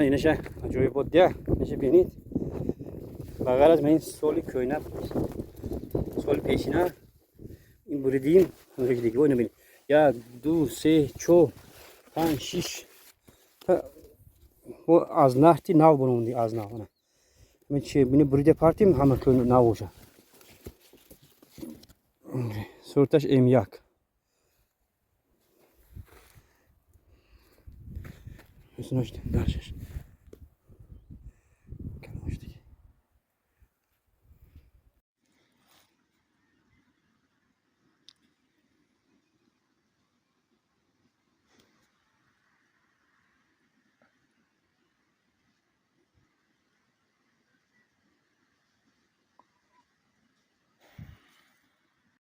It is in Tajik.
Инаша аҷоибот дия, инаша бинед. Ба ғайр аз ин, соли кӯйна, соли пешина ин буридим. Диги ина бинед: як, ду, се, чор, панҷ, шиш. Аз нахти нав буронди, аз нав чи бини бурида партим, ҳама нав боша. Сорташ М1. Дальше.